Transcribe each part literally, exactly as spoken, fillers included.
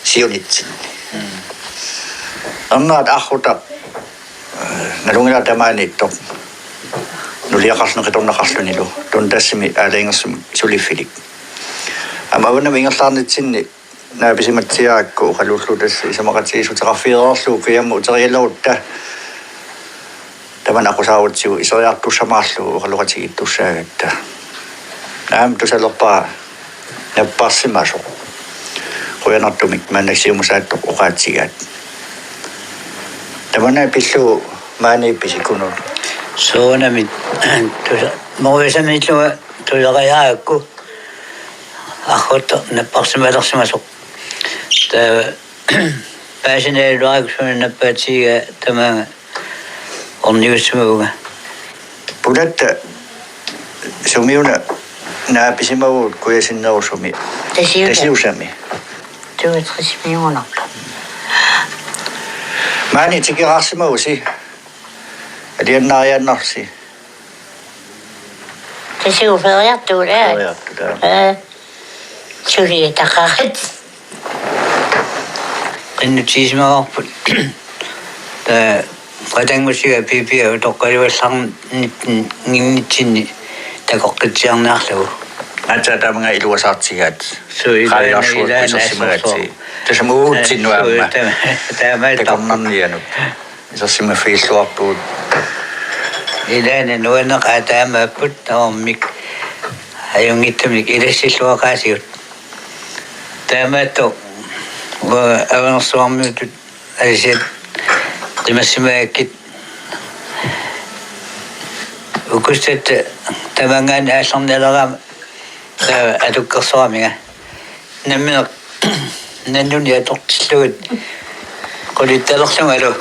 siunitsinni. Ernerat Arrutaq, eh, nalunngilara tamaaniittoq. Nuliaqarluni qitornaqarlunilu. Tuntassimi aalajangersumik suliffilik. Aamma avannamut ingerlaarnitsinni naapisimatsiarakku oqaluullugu tassa isumaqatigiissuteqarfigereerlugu kiamma uterialerutta. Tamanna aqusaarutsigu iseriartussamaarlugu oqaloqatigiittussaagatta. Aamma tusalerpara napparsimasoq. Qujanartumik maannakkut siumusaattoq oqaatigaat. Tamanna pillugu maani pisikunut. Soorunami tusa-, moruisamillugu tusariarakku. Arrutaq napparsimalersimasoq. Taava paasinialuarakku suna nappaatigigaa tamaanga orniussimavunga. Pulatta sumiuna naapisimavugut kujasinnerusumi? Tasiusa. Tasiusami. Toogtresimiugunarpoq. Maani tikeraarsimavusi. Aliannaariaannarsi. Tasiu feriartugut, aa. Feriartugut, aa. Aa. Suliataqarat. Qinnutigisimagaarput. Taava qatanngusiga P P A utoqqalivallarnitsinni takoqqitsiarniarlugu. Aatsaat taamannga iluasaartigaat. Suu, ilaana, qajarsuut ilaana isersimagaatsi. Assorsuaq. Tassami uagutsinnut aamma. Suu, taama, taama takornarnianut. Isersimaffigilluarpugut. Ilaana nuanneqaat taamaapput tamarmik ajunngitsumik ilassilluaqaatigut. Taamaattoq uanga Avanersuarmiutut alisiat qimassimagakkit ukussat tamaanngaanniit aallarnialeraama taava atukkersoraminga. Nammineq nannunit atortillugit qulittalerlungalu.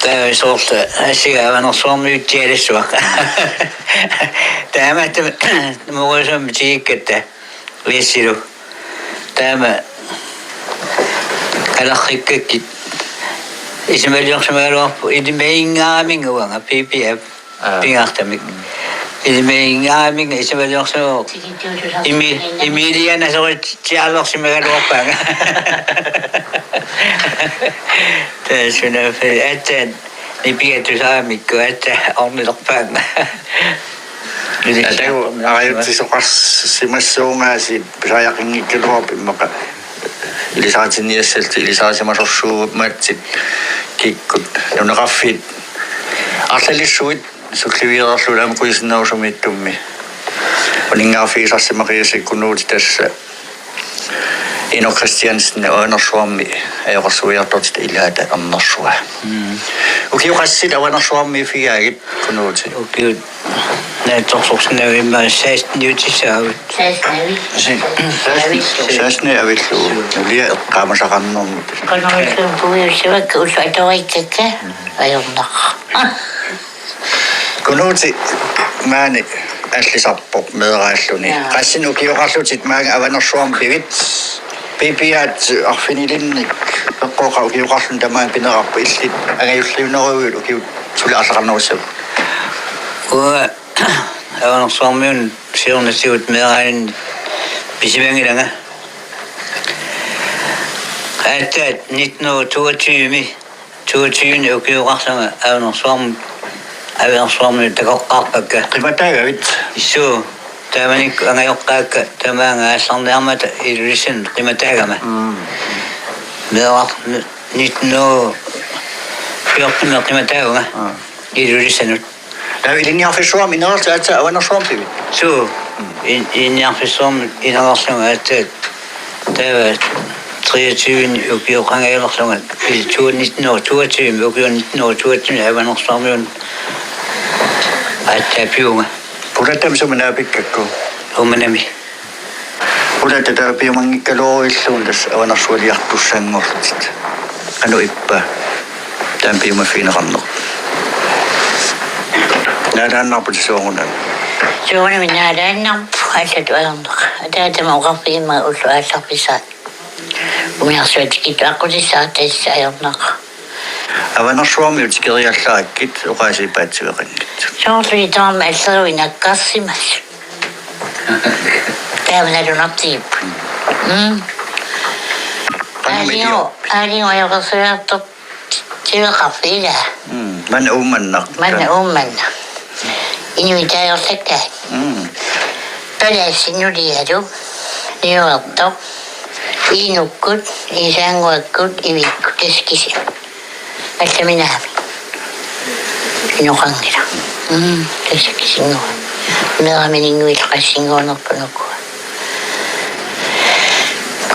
Taava soorlu assiga Avanersuarmiutsialassuaq. Taamaattumik moruisamik tigikkatta ujassilu. Taama kalarrikkakkit isumaliorsimagaluarpoq ilimaginngaaraminnga uanga P P A. Aa. Pingaartumik. Ilimaginngaaraminnga isumaliorsimavoq. Imi-, Emiliana soritsialersimagaluarpaanga. Taava sunaaffa aatsaat nipiga tusaramikku aatsaat ornilerpaanga. Atagu arajutsisoqarsimassuungaasiit pisariaqanngikkaluarpoq immaqa ilisaritinniassallutit ilisarisimasorsuumaatsit kikkut nunaqarfiit arlalissuit sullivigereerlugit aamma kujasinnerusumiittummi. Uninngaarfigisarsimaqigassat Kunuuti tassa Ino Kristiansen Avanersuarmi ajoqersuiartortitaq ilaata ernersua. Mm. Ukiut qassit Avanersuarmiiffigaagit Kunuuti? Ukiut naatsorsorsinnaavimmi seksten-iutissaagut. Seksten-iut. Si-, seksten, seksten avillugu. Nulia eqqaamasaqarnermut. Kunuuti puiussivakka ullut atoriikkakka ajornaq. Kunuuti maani allisarpoq meeraalluni. Jaa. Qassinik ukioqarlutit maanga Avanersuarmi pivit? P P A-t arfinilinnik peqqooqat ukioqarluni tamaani pinerarput illit angajulliuneruit ukiut suli aallaqarnerussapput? Uanga Avanersuarmiunut siornatigut meeraalinnik pisimanngilanga. Aatsaat nitten hundrede toogtyve-mi, toogtyve-ni ukioqarlunga Avanersuarm-, Avanersuarmiut takoqqaarpakka. Qimataagavit? Suu, taamanikkut angajoqqaakka tamaanga aallarniarmata Ilulissanut qimataagama. Mm. Meeraq nitten hundrede fjorten-mi qimataavunga. Mm. Ilulissanut. Taava Ilinniarfissuarmi inerlutit aatsaat Avanersuarmi pivit? Suu. In-, Ilinniarfissuarmi inerlunga aatsaat. Taava treogtyve-ni ukioqangajalerlunga. Pil-, to-, nitten hundrede toogtyve-mi, ukioq nitten hundrede toogtyve-mi Avanersuarmiunut aatsaat pivunga. Pulattami sumi naapikkakku? Uummannami. Pulatta taava piumanngikkaluaruilluunniit tassa Avanersualiartussanngorlutit. Qanoq ippa taama piumaffigineqarneq? Naalaannarputit soorunami? Soorunami naalaannarpoq allatut ajornaq. Ataatama oqarfigimmagu ulloq aallarfissaat. Umiarsuaq tikittut aqqutissaq tassa ajornaq. Avanersuarmiut tikeriallarakkit oqaasii paatsiveqanngitsut. Soorlu tamarmik alleruinakkarsimasut. Taama nalunartigipput. Mm. Aalinngu, aalinngu ajoqersuiartortiveqarfik ilaa. Mm, maanna Uummannaq. Maanna Uummannaq. Inuit taagorlakkaat. Mm. Palaassinnulialu, niuertoq, Iinukkut, Iisaannguakkut, Ivikkut, tassa kisimi. Allaminaami. Inoqanngilaq. Mm, tassa kisinnguaq. Meeramininnguit qassinnguunerput ukua.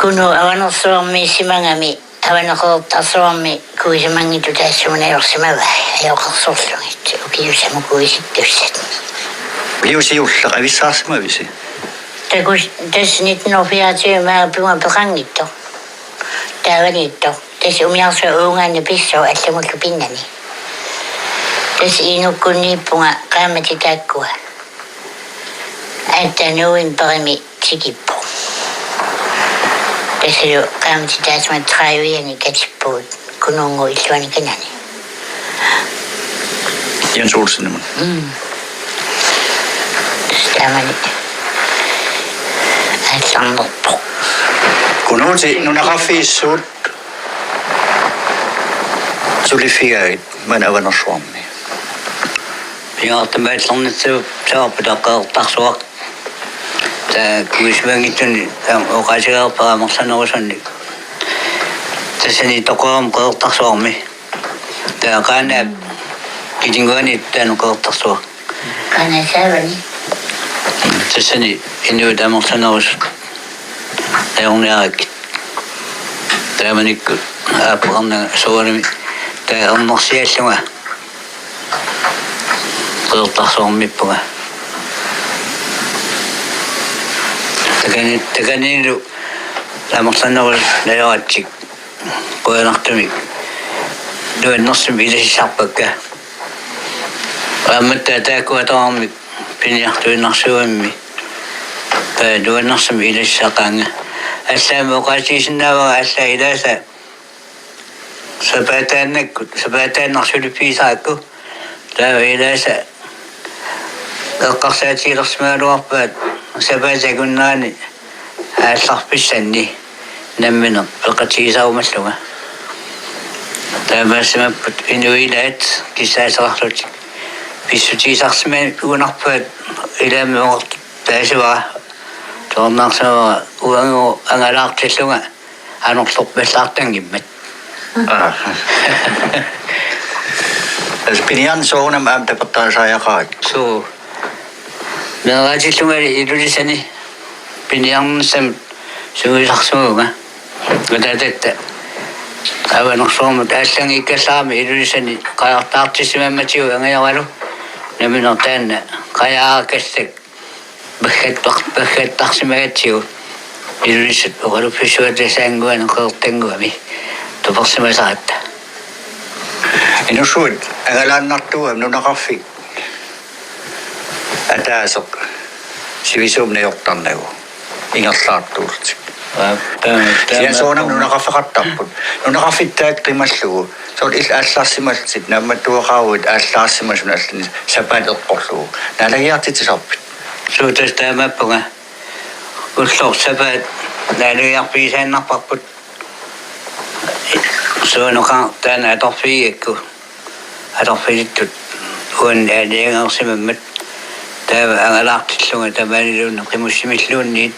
Kunuup Avanersuarmiissimagami, Avaneq Qeqertarsuarmi kuisimanngitsut taassuma najorsimavai, ajoqersorlugit, ukiut samukuisittussat. Piusiullaq avissaarsimavisi? Takuss-, tassa nitten hundrede og fireogtyve maajip uunga peqanngitsoq. Taavaniittoq. Tassa umiarsuaq uungaanni pissooq allamullu pinnani. Tassa Iinukkunniippunga qaammatit taakkua. Aatsaat novembarimi tikippoq. Tassalu qaammatit taassuma tredivianni katippugut Kunuunnguup illuani kanani. Jens Olsenimut. Mm. Tassa taamani aallarnerpoq. Kunuuti nunaqarfiit suut suliffigaagit maani Avanersuarmi? Pingaartumik aallarnissavarput Qeqertarsuaq. Taava kuisimanngitsunik taama oqaasigaarpara amerlanerusunnik. Tassani toqqaannartumik Qeqertarsuarmi. Taava Qaanaap kitinnguani taanna Qeqertarsuaq. Qaanaap saavani. Tassani inuit amerlanerusut najorniarakkit. Taamanikkut aappaqarnanga soorunami taava ernersiallunga Qeqertarsuarmiippunga. Takani-, takanilu amerlanerusut najoratik qujanartumik nuannersumik ilassisarpakka. Aammattaaq taakku atoramik piniartuinnarsuugamik. Taava nuannersumik ilassisaqaanga. Allaammi oqaatigisinnaavara allaat ilaasa sapaataannakkut, sapaataannaq suliffigisarakku. Taava ilaasa eqqarsaatigilersimagaluarpaat sapaatip akunnerani aallarfissanni nammineq peqatigisarumallunga. Taamaasimapput inuit ilaat kissaateqarlutik pissutigisarsimagunarpaat, ilaammi oqartutut taasivara, tuarnaarsimavara uangu angalaartillunga anorlerpallaartanngimmat. Aa. Tassa piniarneq soorunami aamma tapertarisariaqarakku. Suu. Meeraatillungali Ilulissani piniarnissamut sungiusarsimavunga. Ataatatta Avanersuarmut aallanngiikkallarami Ilulissani qajartaartissimammatigut angajoralu, nammineq taanna qajaarakkallat paggattar-, paggattarsimagatsigu Ilulissat oqaluffissuata saannguani Qeqertannguami tupersimasaratta. Inussivik angalaannartuugami nunaqarfik ataaseq sivisuumik najortarnagu ingerlaartuullutik. Aa, taama, taama. Kisianni soorunami nunaqarfeqartarput. Nunaqarfittaaq qimallugu. Soorlu illit aallarsimallutit, naammattuuqaruit aallarsimasunut allanik sapaat eqqorlugu. Naalagiartitsisarpit? Suu, tassa taamaappunga. Ulloq sapaat naalagiarfigisaannarparput. Suunoqa taanna atorfigigakku. Atorfilittut uannit aalajangersimammat. Taava angalaartillunga tamaaniluunniit qimussimilluunniit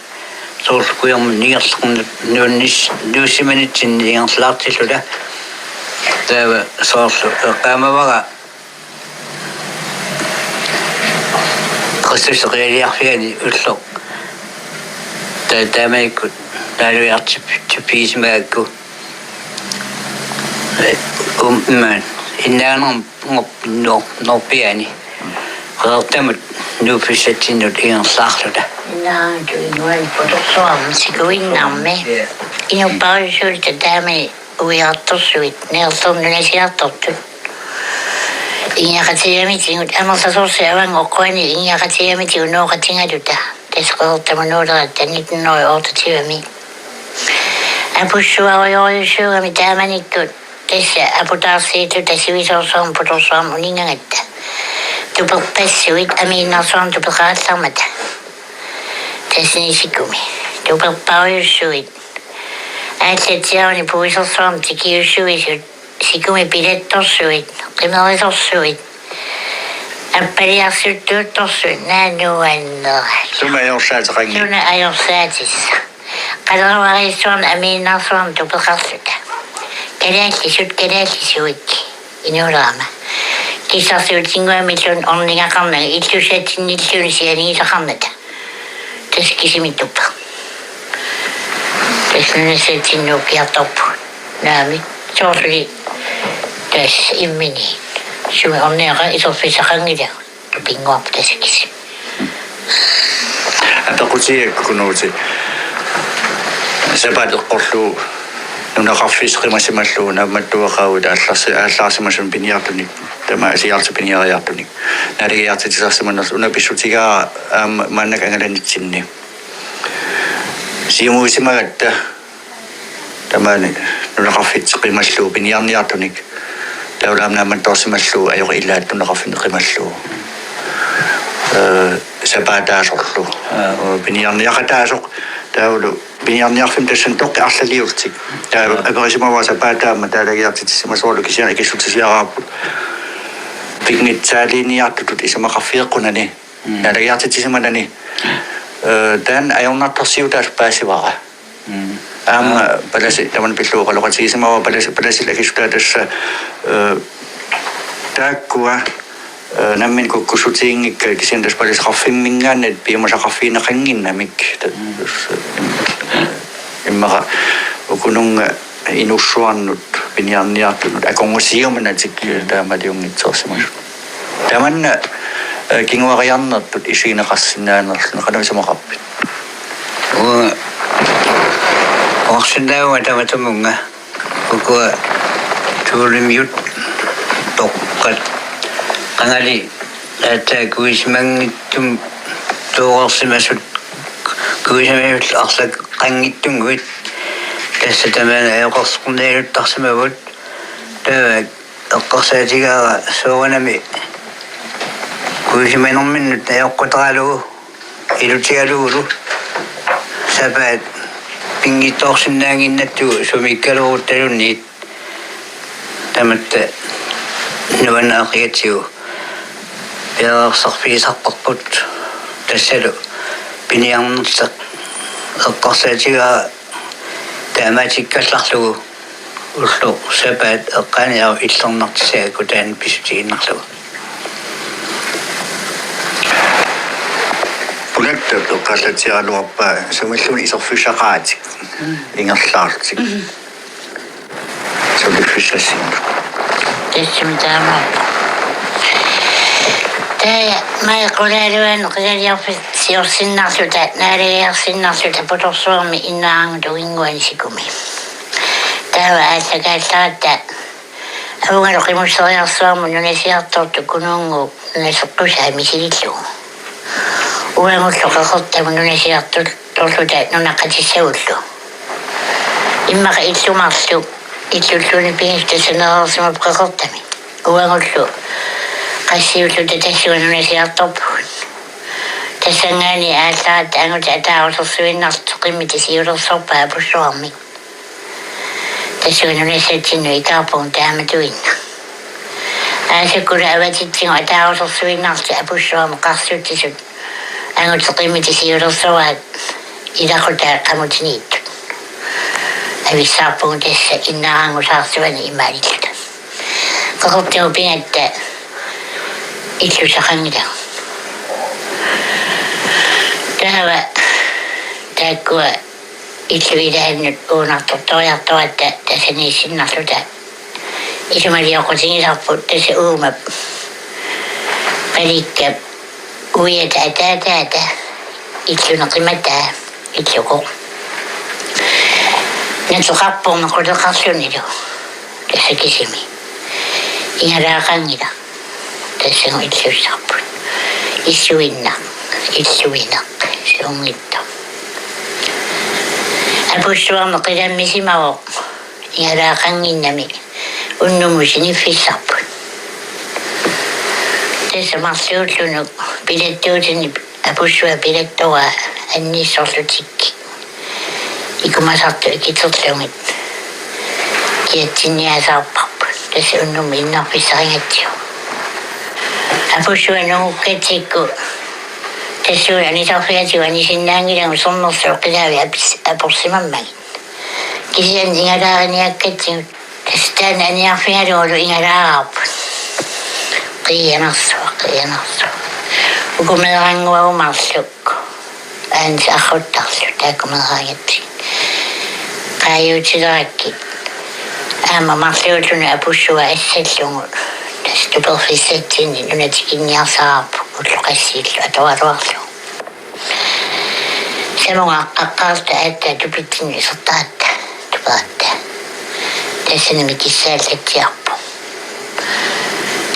soorlu kujarmut ingerlaannut nuunnis-, nuussimanitsinni ingerlaartilluta. Taava soorlu eqqaamavara Kristus qialiarfiani ulloq. Ta-, taamanikkut naalagiartip-, tippigisimagakku. Ee, um, imaat, innaanerngorpoq nor-, norpiaani. Qeqertamut nuuffissatsinnut ingerlaarluta. Innaanerngorpoq inuani putorsuarmi sikuinnarmi. Ja. Inuppaajusuulluta taamani uiartorsuit, niorlernunasiartortut. Ingiaqatigiimmitigut amerlasoorsuit avanngoqqoani ingiaqatigiimmitigut nooqatigaluta. Tassa Qeqertamut nuuleratta nitten hundrede og otteogtyve-mi. Apussuarujorujussuugami taamanikkut tassa aputaarsiilluta sivisoorsuarmut putorsuarmut uninngagatta. Tuperpassuit amiinnarsuarmut tupeqarallarmata. Tassani sikumi. Tuperparujussuit. Allatsiaruni puisersuarmi tikiussuisut, sikumi pilattorsuit, qimerisorsuit, appaliarsuttuuttorsuit, naanuannera. Suna ajorsaateqanngilaq. Suna ajorsaatissaaq. Qaleruariissuarni amiinnarsuarni tupeqarluta. Kalaallisut kalaallisuit inuulerama. Kissarsiutinnguamilluunniit ornigaqarnanga illussatsinnilluunniit sianigisaqarnata. Tassa kisimi tupeq. Tassa nunassatsinnut ukiartorpugut. Naamik, soorluli tassa imminut. Sumi ornigaaq iserfissaqanngilagut. Tupinnguarput tassa kisimi. Apeqqutigigakku Kunuuti. Sapaatip eqqorlugu nunaqarfisseqimasimallugu naammattuaqaavit aallarsi-, aallaarsimasumik piniartunik, tamaasiarlutik piniariartunik. Naalagiartitsisarsimanerlugu una pissutigaara aamma maannakkut angalanitsinni. Siumuisimagatta tamaani nunaqarfitseq qimallugu piniarniartunik. Taavalu aamma naammattoorsimallugu ajoqi ilaat nunaqarfinni qimallugu. Ee, sapaataasorlu. Aa. Ee, piniarniaqataasoq. Taavalu piniarniarfimmi tassani toqqit arlaliullutik. Taava aperisimavara sapaataammat taalagiartitsisimasoralu kisianni akissutisiaraarput. Pinngitsaaliiniartutut isumaqarfigeqqunani. Mm. Naalagiartitsisimanani. Ee, taanna ajornartorsiutaasoq paasivara. Mm. Aamma, aa, palasi, tamanna pillugu oqaloqatigisimavara palasi, palasillu akissutaa tassa, ee, taakkua, ee, nammineq kukkussutiginngikkaat kisianni tassa palaseqarfimminngaanniit piumasaqarfigineqannginnamik. Ta-, mm, tassa, ee, immaqa ukununnga inussuarnut piniarniartunut akornusiumanatik, mm, taamaaliunngitsoorsimasut. Tamanna, ee, kinguariarnertut isigineqarsinnaanerluni qanoq isumaqarpit? Uanga oqarsinnaavunga tamatumunnga ukua Tuulimiut toqqat qangali aatsaat kuisimanngitsumik toorsimasut kuisimasullu arlaqanngitsunnguit tassa tamaani ajoqersorniaruttarsimavagut. Taava eqqarsaatigaara soorunami kuisimanerminnut ajoqquttaralugu ilutigalugulu sapaat pinngitsoorsinnaannginnatsigu sumiikkaluaruttaluunniit tamatta nuannaareersigatsigu piareersarfigisarparput tassalu piniarnertaq eqqarsaatigaara taamaattikkallarlugu ulloq sapaat eqqaaniaruk illernartissagakku taanna pissutigiinnarlugu. Pulattap eqqaallatsiaraluarpaa sumilluunniit iserfissaqaatit, mm, ingerlaarlutik. Mm. Suliffissassinnut. Tassami taamaappoq. Taava maani qulaaluani qilaliorfissiorsinnarluta, naalagiarsinnarluta Putorsuarmi innaaranngup tunginnguani sikumi. Taava aallakaallaratta avungalu qimusseriarsuarmut nunasiartortut Kunuunnguup nunaseqqusaa misilillugu. Uagullu qeqertamut nunasiartorluta nunaqqatissagullu. Immaqa illumarlu, illulluunniit pigisut tassanereersimapput qeqertami. Uagullu qassiulluta tassunga nunasiartorpugut. Tassanngaanniit aallaratta angutit ataarusersuinnarlutik qimmit siulersorpaat Apussuarmik. Tassunga nunassatsinnut ikaarpugut taamatuinnaq. Aasakkulu avatitsigut ataarusersuinnarlutik Apussuarmi qarsutsisut angutit qimmit siulersoraat ilaqutaa qamutiniittut. Avissaarpugut tassa innaaranngusaarsuani imaalilluta. Qeqertamut pigatta illussaqanngilagut. Taava taakkua illup ilaannut uunartortoriartoratta tassaniissinnarluta isumalioqqutigisarput tassa uumap palikkap uiata ataataata illuni qimataa illukoq. Nateqarpormi quleqarlunilu tassa kisimi. Igalaaqanngilaq. Tassagu illussarput. Issuinnaq, illuineq, suunngitsoq. Apussuarmi qilammisimavoq, igalaaqannginnami, unnumut siniffissarput. Tassa marluullunuk pilattuutini Apussuaq pilattoraa annissorlutik. Kumasartut ikitserlugit kiatsinniasaarparput. Tassa unnummut innarfissarigatsigu. Apussua nungukkatsigu. Tassuuna anisarfiatigut anisinnaanngilagut sermersuup qilaavik apis-, aporsimammagit. Kisianni igalaariniakkatsigu. Tassa taanna aniarfigalugulu igalaaraarput. Qiianarsuaq, qiianarsuaq. Uku meerannguagut marluk. Aamma arruttarlu taakku meeraagatsigu. Qaajuutilerakkit. Aamma marluulluni apussua assallugu. Tassa tuperfissatsinni nuna tikinniarsaarput ullut qassiillu atoraluarlugu. Samunga aqqaqqaarta aatsaat tupitsinni isertaratta, tuperatta. Tassanimi kissaallatsiarpoq.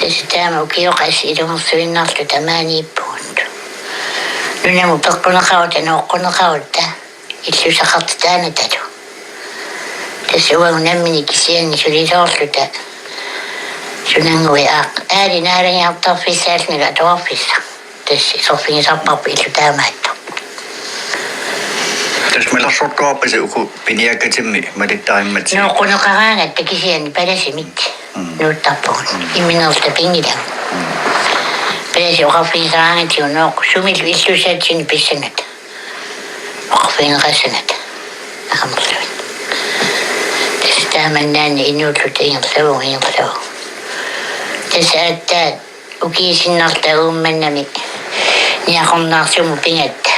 Tassa taama ukioqaasi ilungersuinnarluta maaniippugut. Nunamut peqquneqarutta, nooqquneqarutta, illussaqartitaanatalu. Tassa uagut nammineq kisianni sulisoorluta. Sunannguit aaq-, aali naalagiartarfissaallunilu atuarfissaq. Tassa iserfigisarparput illu taamaattoq. Tassa malersortuarpisi uku piniakkatimmi malittarimmat. Nooqquneqaraangatta kisianni palasimit. Mm. Nuuttarpugut. Mm. Imminerluta pinngilagut. Mm. Palasi oqarfigisaraangatsigu nooq sumilu illussatsinni pissanata. Oqarfigineqassanata. Aammalu. Tassa taamannaanni inuulluta ingerlavugut, ingerlavugut. Tassa aatsaat ukiisinnarluta Uummannami Niaqornaarsumut pigatta.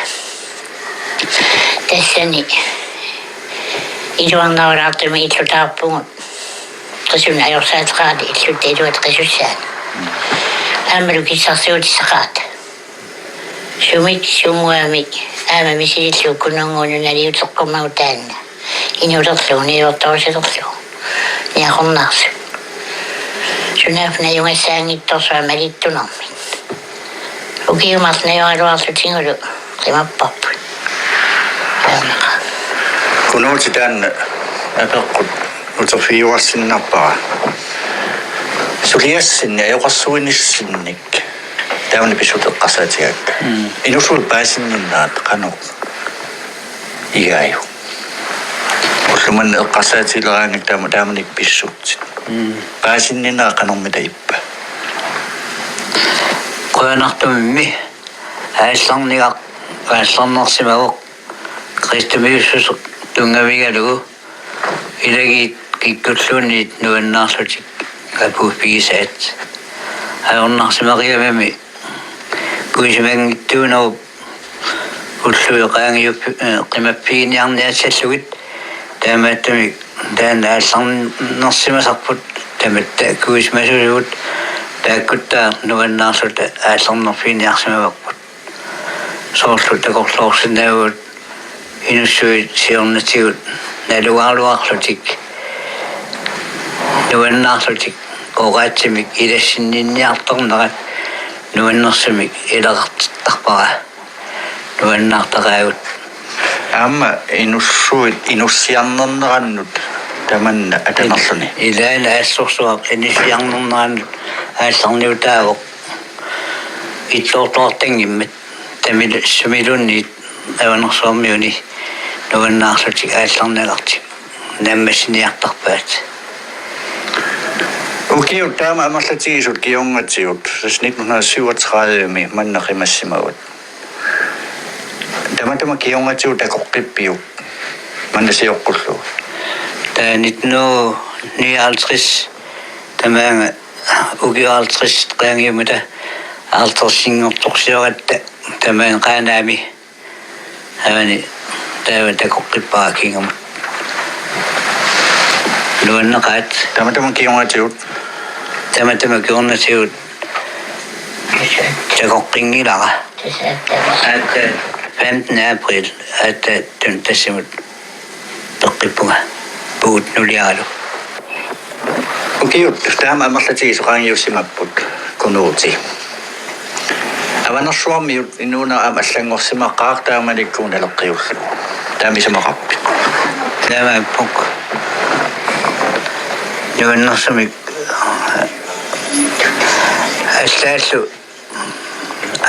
Tassani iluarnerulaartumik illutaarpugut. Qisunik ajorsaateqarata illuta iluata qisussaani. Aammalu kissarsuutissaqarata. Sumik, sumuamik, aamma misilillugu Kununnguup nunap naliuteqqummagut taanna. Inulerlugu, niuertorusilerlugu. Niaqornaarsut. Sunaaffa najugassaanngitsorsua malittunermit. Ukiut marluk najoraluarlutigulu qimapparput. Taamaqa. Kunuuti taanna apeqqut uterfigiuarsinnarpara. Suliassinnik, ajoqersuinissinnik. Taamani pissutsit eqqarsaatigaakka. Mm. Inuusuit paasinninnerat qanoq igaajuk? Ullumimut eqqarsaatigileraangakkit taama-, taamanikkut pissutsit. Mm. Paasinninnerat qanormita ippa? Qujanartumimmi aallarniga-, aallarnersimavoq kristumiussuseq tunngavigalugu. Ilagiit kikkulluunniit nuannaarlutik apuuffigisaat. Ajornarsimaqigamimi kuisimanngitsuunerup ullui qaangiuppi-, eh, qimaffiginiarniassallugit, taamaattumik taanna aallarnersimasarput tamatta kuisimasuugut, taakkutta nuannaarluta aallarnerfiginiarsimavarput. Soorlu takorloorsinnaavugut inussuit siornatigut nalugaluarlutik nuannaarlutik oqaatsimik ilassinninniartarnerat nuannersumik ilaqartittarpara. Nuannaartaqaagut. Aamma inussuit inussiarnernerannut tamanna atanerluni. Ilaana assorsuaq inussiarnernerannut aallarniutaavoq. Ittoortoqartanngimmat tamil-, sumiluunniit Avanersuarmiuni nuannaarlutik aallarniagartik naammassiniartarpaat. Ukiut taama amerlatigisut kingornatigut, tassa nitten hundrede syvogtredive-mi manna qimassimavat. Tamatuma kingornatigut takoqqippiuk manna sioqqullugu? Taava nitten hundrede nioghalvtreds tamaanga ukiut halvtreds qaangiummata halvtredsinngortorsioratta tamaanga Qaanaami. Aani taava takoqqippara kingumut. Nuanneqaat. Tamatuma kingornatigut. Tamatuma kingornatigut. Takoqqinngilara. Aatsaat femtende april aatsaat tun tassimut peqqippunga puut nuliaralu. Ukiut taama amerlatigisut qaangiussimapput Kunuuti. Avanersuarmiut inuuneq aamma allanngorsimaqaaq taamanikkuuneq naleqqiullugu. Taama isumaqarpit? Taamaappoq. Nuannersumik allaallu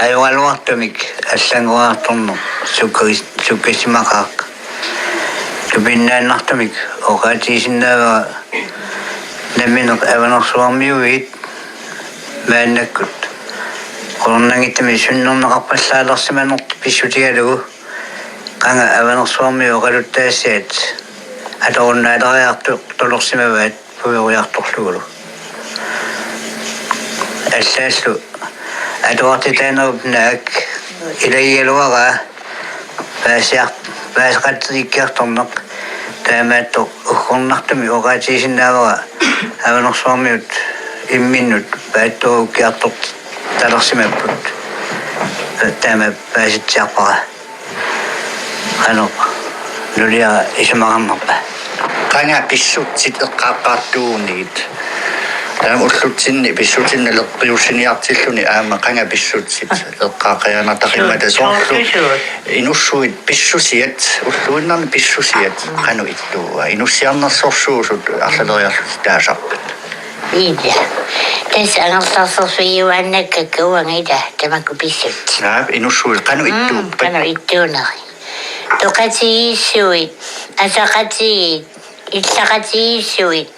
ajoraluartumik allanngoriartorneq sukkagis-, sukkasimaqaaq. Tupinnaannartumik oqaatigisinnaavara nammineq avanersuarmiuit maannakkut qularnanngitsumik sunnerneqarpallaalersimanertut pissutigalugu qanga avanersuarmiut oqaluttaassiat atorunnaaleriartortulersimavaat puigoriartorlugulu. Allaallu atuartitaanerup naak ilagigaluaraa paasiar-, paaseqatigiikkiartorneq, taamaattoq uggornartumik oqaatigisinnaavara avanersuarmiut imminnut paatsoorukkiartortalersimapput. Taama paasitsiarpara. Qanoq nuliara isumaqarnerpa? Qanga pissutsit eqqaaqqaartuunniit. Taama ullutsinni pissutsinni naleqqiussiniartilluni aamma qanga pissutsit eqqaaqqajaanartaqimmata soorlu. Soorlu suut? Inussuit pissusiat, ulluinnarni pissusiat, qanoq ittuua? Inussiarnersorsuusut arlaleriarlutik taasarpat? Ija. Tassa angerlarsersuiuaannakkakka uanga ila tamakku pissutsit. Naap, inussuit qanoq ittuuppat? Mm, qanoq ittuuneri. Peqatigiissuit, asaqatigiit, illaqatigiissuit,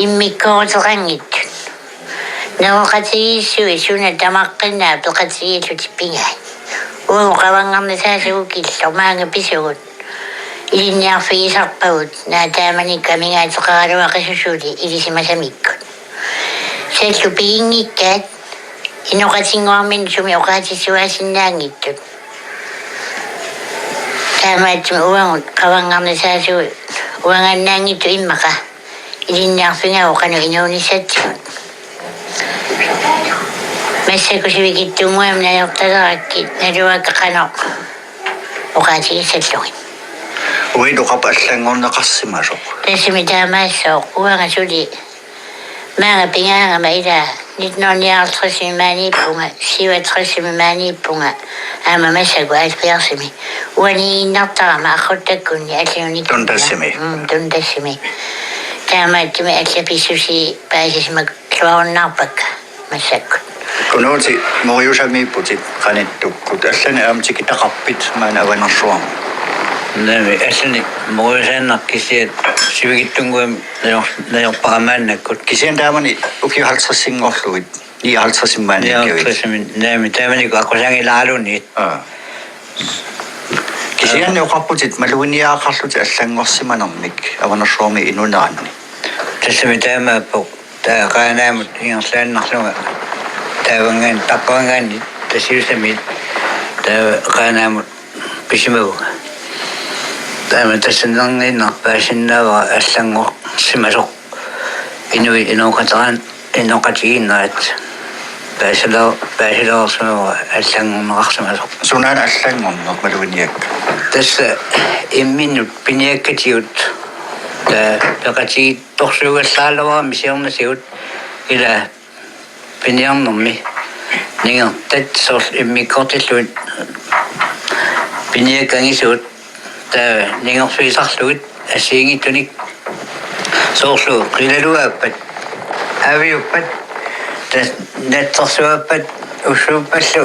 immikkoorteqanngitsut. Nereqatigiissuit suna tamaqqinnaaq peqatigiillutik pigaat. Uagut qavanngarnisaasugut killormut maanga pisugut. Ilinniarfigisarpagut, naak taamanikkut amigaateqaraluaqisut suli ilisimasamikkut. Sallu piginngikkaat, inoqatinnguarminnut sumi oqaatissuaasinnaanngitsut. Taamaattumik uagut qavanngarnisaasugut uangaannaanngitsut immaqa ilinniarfigaat qanoq inuunissatsigut. Massakkut sivikitsunnguamik najortalerakkit naluakka qanoq oqaatigissallugit. Uagut oqarpat allanngorneqarsimasoq. Tassami taamaassooq uanga suli maanga pigaagama ila nitten hundrede og nioghalvtredsimi maaniippunga, syvogtredsimi maaniippunga, aamma massakkut halvfjerdsimi. Uaniiginnartarama Aqquttakkut allanut. Tundassimi. Mm, Tundassimi. Taamaattumik allat pissusiat paasisimakkaluarunnaarpakka massakkut. Kunuuti Moriusamiipputit qanittukkut, allanik aamma tikitaqarpit maani Avanersuarmi? Naamik, allanik Moriusaannaq kisiat sivikitsunnguamik najor-, najorpara maannakkut. Kisianni taamani ukiut halvtredsinngorlugit, nioghalvtredsimi maaniikkavit? Nioghalvtredsimi, naamik, taamanikkut aqqusagilaaralugit. Aa. Kisianni oqarputit maluginiagaqarlutit allanngorsimanermik Avanersuarmi inuuneranni. Tassami taamaappoq. Taava Qaanaamut ingerlaannarlunga taavanngaanniit, taqqavanngaanniit Tasiusamiit, taava Qaanaamut pisimavunga. Taava tassanerniinnaq paasinnaavara allanngorsimasoq. Inuit inooqateqan-, inooqatigiinnerat paasila-, paasilaarsimavara allanngorneqarsimasoq. Sunaana allanngorneq maluginiakkat? Tassa imminnut piniakkatigut, taava peqatigiit- torsuugallaalaarami siornatigut ila piniarnermi ningertat soorlu immikkoortillugit piniakkat angisuut, taava ningerfigisarlugit assigiinngitsunik soorlu qilaluaappat, aaviuppat, tassa natsersuaappat, ussuuppallu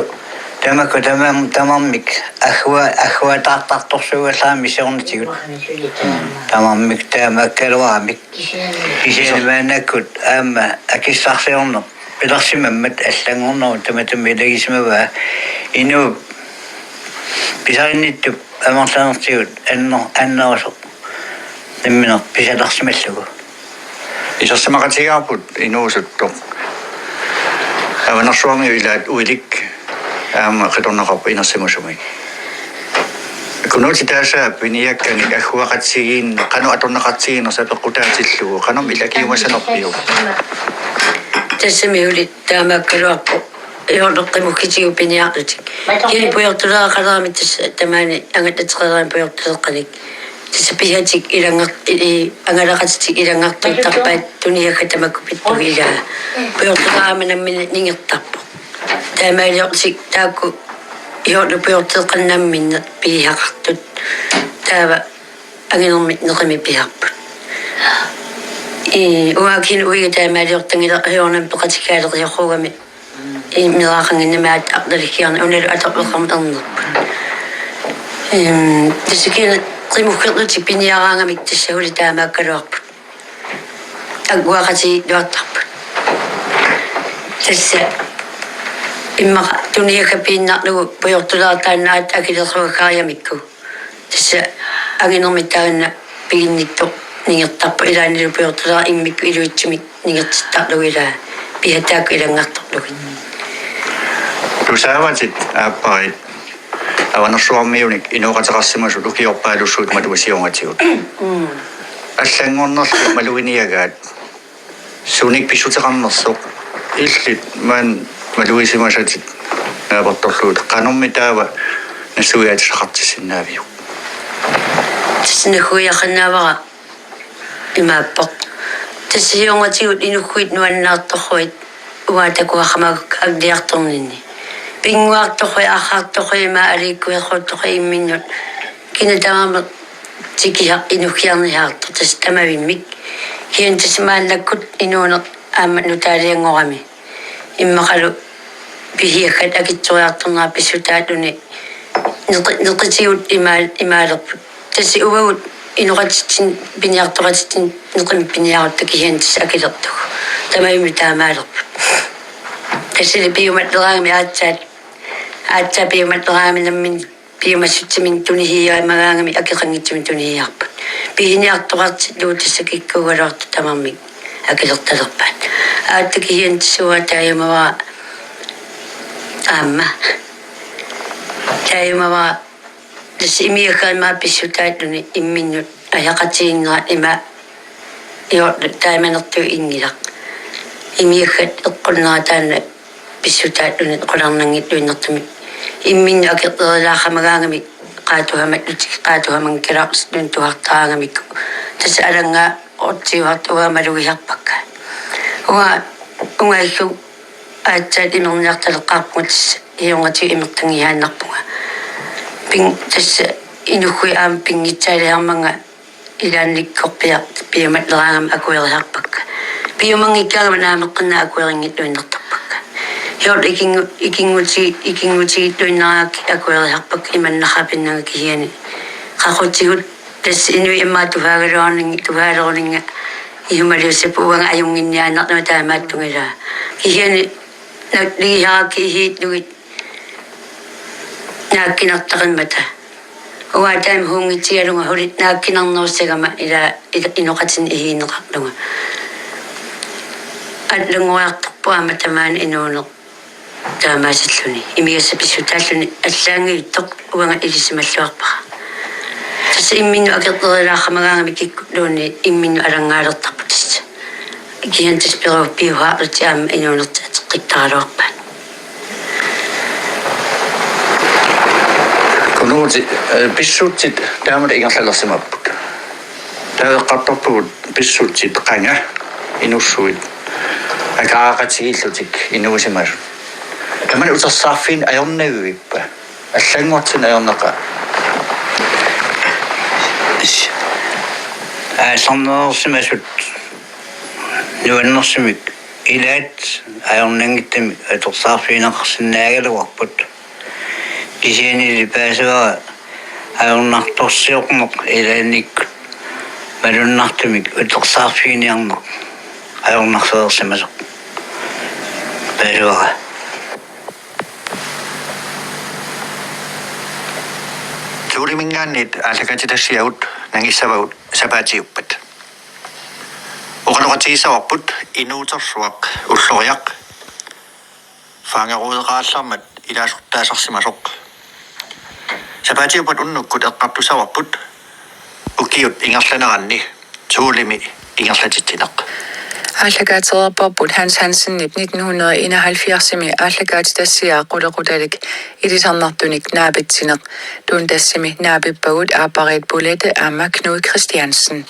tamakku tamam-, tamarmik aggu-, agguataartartorsuugallaarami siornatigut. Tamarmik taamaakkaluaramik. Kisianni maannakkut aamma akissarsiorneq pilersimammat allanngornerup tamatuma ilagisimavaa, inuup pisarinnittup amerlanertigut anner-, annerusoq nammineq pisalersimallugu. Isersimaqatigaarput inuusuttoq Avanersuarmiut ilaat uilik aamma qitornaqarpoq inersimasumik. Kunuuti taasaa piniakkanik agguaqatigiin-, qanoq atorneqartiginersoq apeqqutaatillugu, qanormi ilagiumasanerpiuk? Tassami suli taamaakkaluarpoq, iorneqqimukkitigu piniarlutik. Kisianni pujortuleeqalerami tassa tamaani angallateqalerami pujortuleeqanik. Tassa pisatik ilanngar-, i-, i-, angalaqatitik ilanngartuuttarpaat tuniakkat tamakku pittugu ilaa. Pujortuleerama nammineq ningertarpoq. Taamaaliorlutik taakku iorlu pujortuleeqalerami namminneq pigisaqartut. Taava anginermi neqimi pisarput. Ii, uagut kisianni uiga taamaaliortanngilara, iornami peqatigiilerujussuugami. Ii, meeraqannginnami aamma arlalikkiarneq unalu atorluarama ernerput. Em, tassa kisianni qimuggerlutik piniaraangamik tassa suli taamaakkaluarput. Agguaqatigiittuartarput. Tassa immaqa tuniakka piinnarlugu pujortulaartaannaat akilersuakkaariamikku. Tassa anginermik taanna piginnittoq ningertarpoq, ilaannilu pujortulaaq immikkut iluitsumik ningertittarlugu ilaa pihataakku ilanngartorlugit. Tusaavatit aapparit Avanersuarmiunik inooqateqarsimasut ukiorpaalussuit malugisigit. Mm. Allanngornerlu maluginiagaat sunik pissuteqarnersoq illit maani malugisimasatit naapertorlugit qanormi taava nassuiaatisaqartissinnaaviuk? Tassa nassuiaqannaavara imaappoq. Tassa siornatigut inugguit nuannaartorsuit uanga takuaqqamagakku aviartorninni. Pinnguartorsuit, arrartorsuit, ima aliikkuersuuttorsuit imminnut. Kina tamarmi tikisaq inuggiarniartoq tassa tamavimmik. Kisianni tassa maannakkut inuuneq aamma nutaalianngorami. Immaqalu pisiakkat akitsoriartornerat pissutaalluni neqi-, neqitigut imaal-, imaalerput. Tassa uagut inoqatitsinnut piniartoqatitsinnut neqimik piniarutta kisianni tassa akilertugut. Tamavimmik taamaalerput. Tassali piumalleraangami aatsaat, aatsaat piumalleraangami nammineq piumassutsiminnik tunisiiaamagaangamik akeqanngitsumik tunisiiarput. Pisiniartoqartillugu tassa kikkuugaluartut tamarmik akilertalerpaat. Aatsaat kisianni tassa uanga taajumavara aamma. Taajumavara tassa imigassat immaqa pissutaalluni imminnut ajaqatigiinnerat ima ior taamanertut inngilaq. Imigassat eqqunnera taanna pissutaalluni qularnanngilluinnartumik. Imminnut akerlerilaarsimagaangamik qaatusamallutik, qaatusamanngikkaluarlutik tuartaraangamikku. Tassa alanngaa ortiuartugaa malugisarpakka. Uanga, uanga illu aatsaat imerniartaleqqaarpunga tassa siornatigut imertangiaannarpunga. Pin-, tassa inugguit aamma pinngitsaaliarmanga ilaannikkorpiaq piumalleraangami akuerisarpakka. Piumanngikkaangama naameqqinnaaq akuerinngilluinnartarpakka. Siorna ikinngu-, ikinnguti-, ikinngutigilluinnaraangakkit akuerisarpakka imannaqqapinnanga kisianni. Qaqutigut tassa inuit immaqa tusaagaluarningi-, tusaaleruninnga isumaliussapput uanga ajunnginniaannarlunga taamaattunngilaa. Kisianni nalligisarakkit isiillugit naakkinartaqimmata. Uanga taama huunngitsigalunga suli naakkinarnerussagama ila, ila inoqatinik isigineqarlunga. Allanngoriartorpoq aamma tamaani inuuneq taamaasilluni. Imigassaq pissutaalluni allaanngilaq uanga ilisimalluarpara. Tassa imminnut akerlerilaarsimagaangami kikkulluunniit imminnut alanngaalertarput tassa. Kisianni tassa piru-, piusaarlutik aamma inuunertik ateqqittaraluarpaat. Kunuuti, eh, pissutsit taamaallaat ingerlalersimapput. Taava eqqartorpugut pissutsit qanga inussuit akaaqatigiillutik inuusimasut. Tamanna utersaarfiineq ajornavippaa? Allanngortinneq ajornaqaa? Aallarnersimasut nuannersumik ilaat ajornanngitsumik utersaarfigineqarsinnaagaluarput. Kisiannili paasivara ajornartorsiorneq ilaannikkut malunnartumik utersaarfiginiarneq ajornarsereersimasoq. Paasivara. Thulemingaanniit aallakaatitassiagut nangissavagut sapaatiuppat. Oqaloqatigissavarput inuutersuaq ulloriaq fangerudeqarallarmat ilaasortaasarsimasoq. Sapaatiuppat unnukkut eqqartussavarput ukiut ingerlaneranni Thulemi ingerlatitsineq. Aallakaatereerparput Hans Hansenip nitten hundrede enoghalvfjerdsimi aallakaatitassiaa qulequtalik ilisarnartunik naapitsineq. Dundassimi naapippagut aappariit Bolette aamma Knud Kristiansen.